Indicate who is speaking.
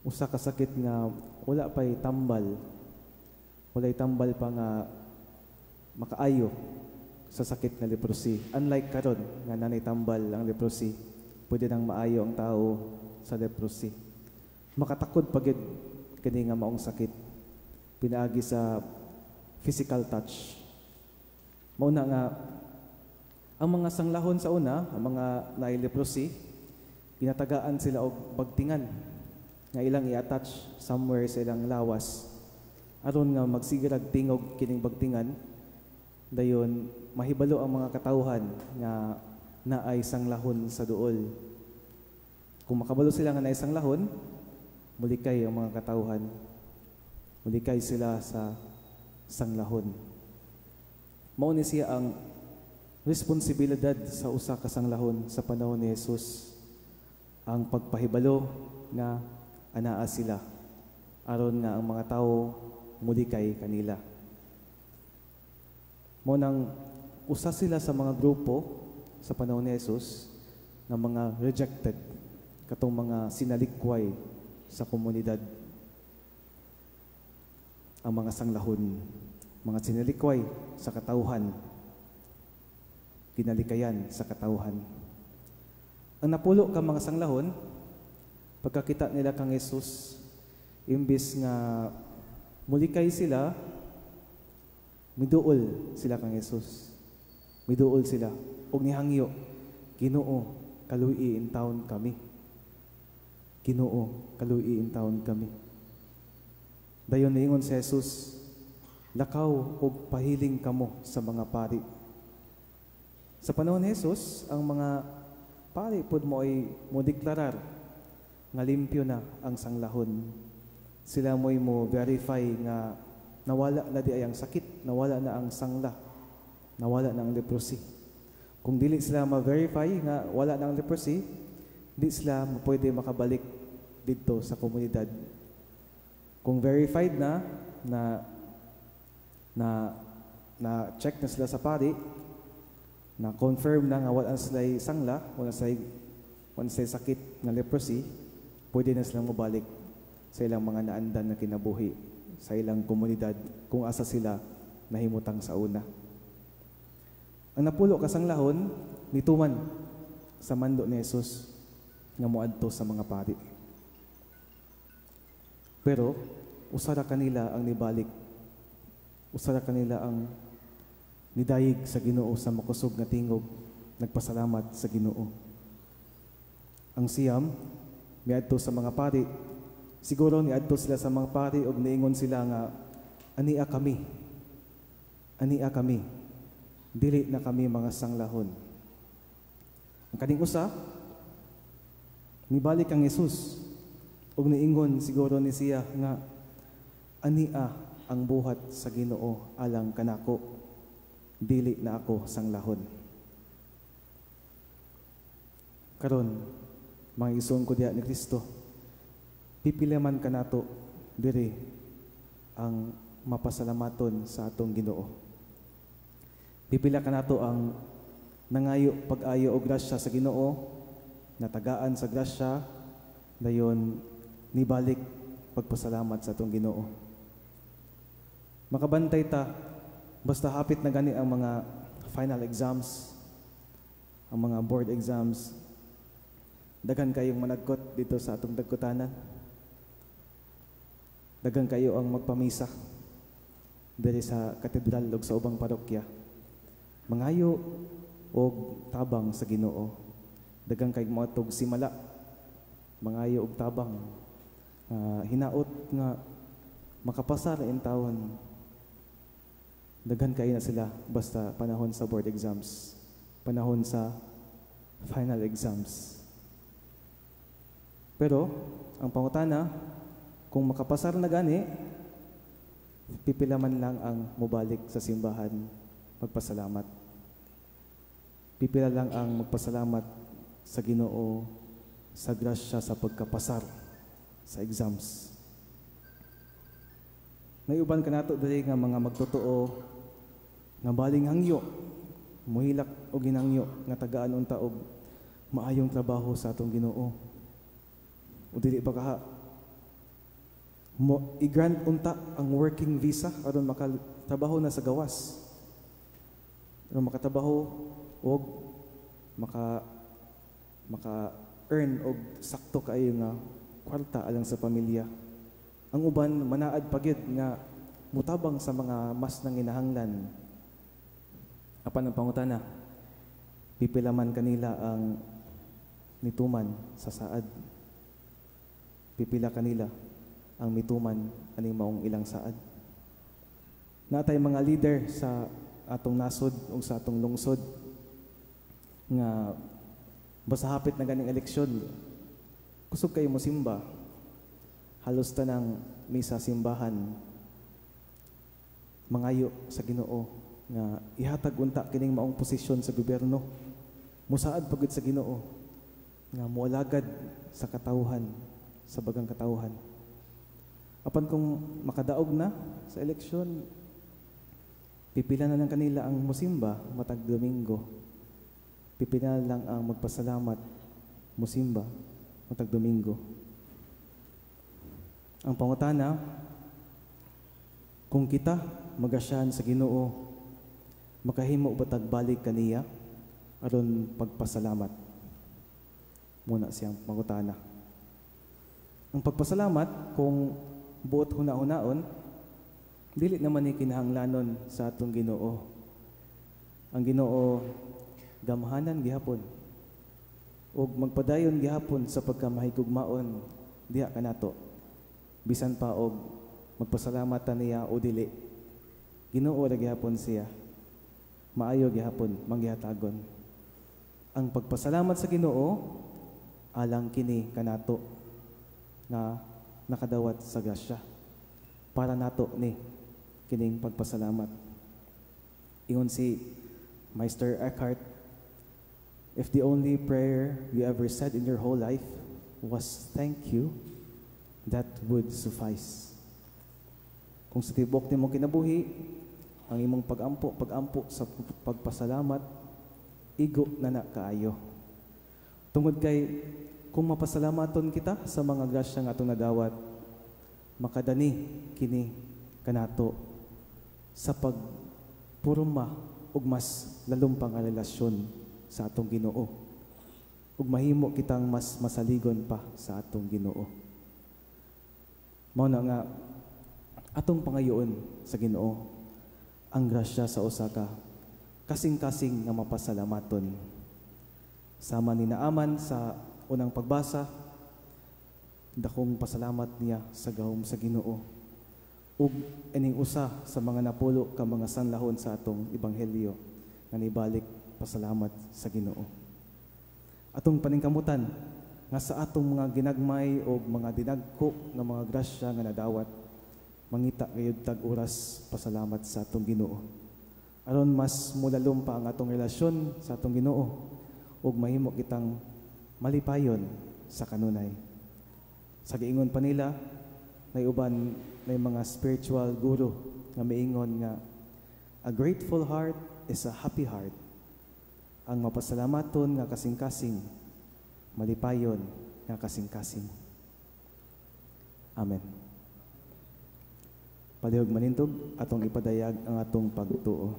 Speaker 1: Usa ka sakit nga wala pa'y tambal. Walay tambal pa nga makaayo sa sakit nga leprosy. Unlike karon nga naa nay tambal ang leprosy, pwede nang maayo ang tao sa leprosy. Makatakod pa gyud kini nga maong sakit pinaagi sa physical touch. Mao na nga ang mga sanglahon sa una, ang mga naay leprosy, ginatagaan sila og bagtingan nga ilang i-attach somewhere sa ilang lawas aron nga magsige rag tingog kining bagtingan, dayon mahibalo ang mga katawhan nga naay sanglahon sa duol. Kung makabalo sila nga naay sanglahon, mulikay ang mga katawhan. Mulikay sila sa sanglahon. Mao ni siya ang responsibilidad sa usa ka sanglahon sa panahon ni Jesus, ang pagpahibalo nga anaa sila aron nga ang mga tawo mulikay kanila. Mao nang usa sila sa mga grupo sa panahon ni Jesus nga mga rejected, katong mga sinalikway sa komunidad. Ang mga sanglahon, mga sinalikway sa katawhan, kinalikayan sa katawhan. Ang napulo ka mga sanglahon, pagkakita nila kang Jesus, imbis nga mulikay sila, miduol sila kang Jesus. Miduol sila og nihangyo, "Ginoo, kaluy-i intawon kami. Ginoo, kaluy-i intawon kami." Dayon niingon si Jesus, "Lakaw og pahiling kamo sa mga pari." Sa panahon ni Jesus, ang mga pari pod mo'y mo deklarar nga limpyo na ang sanglahon. Sila mo'y mo verify nga nawala na diay ang sakit, nawala na ang sangla, nawala na ang leprosy. Kung dili sila ma-verify nga wala na ang leprosy, di sila pwede makabalik didto sa komunidad. Kung verified na na na na check na sila sa pari, na confirm na nga wala sila sangla, wala sila sakit nga leprosy, pwede na silang mabalik sa ilang mga naandan na kinabuhi, sa ilang komunidad, kung asa sila nahimutang sa una. Ang napulo ka sanglahon, nituman sa mando ni Jesus nga moadto sa mga pari. Pero usa ra kanila ang nibalik. Usa ra kanila ang nidayig sa Ginoo sa makusog nga tingog, nagpasalamat sa Ginoo. Ang 9 miadto sa mga pari. Siguro niadto sila sa mga pari ug niingon sila nga, "Ania kami. Ania kami. Dili na kami mga sanglahon." Ang kaning usa nibalik kang Jesus ug niingon siguro ni siya nga, "Ania ang buhat sa Ginoo alang kanako. Dili na ako sanglahon." Karon, mga igsoon ko diha ni Kristo, pipila man kanato diri ang mapasalamaton sa atong Ginoo? Pipila kanato ang nangayo pag-ayo og grasya sa Ginoo, natagaan sa grasya, dayon nibalik pagpasalamat sa atong Ginoo? Makabantay ta basta hapit na gani ang mga final exams, ang mga board exams, daghan kayong managkot didto sa atong dagkotanan. Daghan kayo ang magpamisa diri sa katedral ug sa ubang parokya. Mangayo og tabang sa Ginoo. Daghan kay moadtog simala. Mangayo og tabang. Hinaot nga makapasar intawon. Daghan kayo na sila basta panahon sa board exams, panahon sa final exams. Pero ang pangutana, kung makapasar na gani, pipila man lang ang mobalik sa simbahan magpasalamat? Pipila lang ang magpasalamat sa Ginoo sa grasya sa pagkapasar sa exams? May uban kanato diri nga mga magtotoo nga baling hangyo, muhilak og ginangyo nga tagaan unta og maayong trabaho sa atong Ginoo. O dili ba kaha? Mo i-grant unta ang working visa aron makatrabaho na sa gawas. Aron makatrabaho og maka maka earn og sakto kaayo nga kwarta alang sa pamilya. Ang uban manaad pa gyud nga mutabang sa mga mas nanginahanglan. Apan ang pangutana, pipila man kanila ang nituman sa saad? Pipila kanila ang mituman aning maong ilang saad? Natay mga leader sa atong nasod o sa atong lungsod nga basta hapit na ganing eleksyon, kusog kayo mo simba, halos tanang misa simbahan, mangayo sa Ginoo nga ihatag unta kining maong posisyon sa gobyerno. Musaad pagud sa Ginoo nga moalagad sa katawhan, sa bagang katawhan. Apan kung makadaog na sa eleksyon, pipila na lang kanila ang musimba matag Domingo. Pipila na lang ang magpasalamat musimba matag Domingo. Ang pangutana, kung kita magasyan sa Ginoo, makahimo ba tag balik kaniya aron pagpasalamat? Muna siyang pangutana. Ang pagpasalamat, kung buot huna-hunaon, dili naman ni kinahanglanon sa atong Ginoo. Ang Ginoo gamhanan gihapon ug magpadayon gihapon sa pagkamahigugmaon diha kanato. Bisan pa og magpasalamat ta niya o dili, Ginoo ra gihapon siya. Maayo gihapon manggihatagon. Ang pagpasalamat sa Ginoo alang kini kanato nga nakadawat sa grasya. Para nato ni kining pagpasalamat. Ingon si Meister Eckhart, "If the only prayer you ever said in your whole life was 'thank you,' that would suffice." Kung sa tibok nimo kinabuhi, ang imong pagampo, pagampo sa pagpasalamat, igo na na kaayo. Tungod kay kung mapasalamaton kita sa mga grasya nga atong nadawat, makadani kini kanato sa pagpurma ug mas lalom pa nga relasyon sa atong Ginoo. Ug mahimo kitang mas masaligon pa sa atong Ginoo. Mao na nga atong pangayoon sa Ginoo ang grasya sa usa ka kasing-kasing nga mapasalamaton. Sama ni Naaman sa unang pagbasa, dakong pasalamat niya sa gahom sa Ginoo. Ug ining usa sa mga napulo ka mga sanlahon sa atong ebanghelyo nga nibalik pasalamat sa Ginoo. Atong paningkamutan nga sa atong mga ginagmay o mga dinagko nga mga grasya nga nadawat, mangita gayud tag oras pasalamat sa atong Ginoo. Aron mas mulalom pa ang atong relasyon sa atong Ginoo ug mahimo kitang malipayon sa kanunay. Sa giingon pa nila, nay uban nay mga spiritual guru nga miingon nga a grateful heart is a happy heart. Ang mapasalamaton nga kasing-kasing, malipayon nga kasing-kasing. Amen. Palihog manindog, atong ipadayag ang atong pagtuo.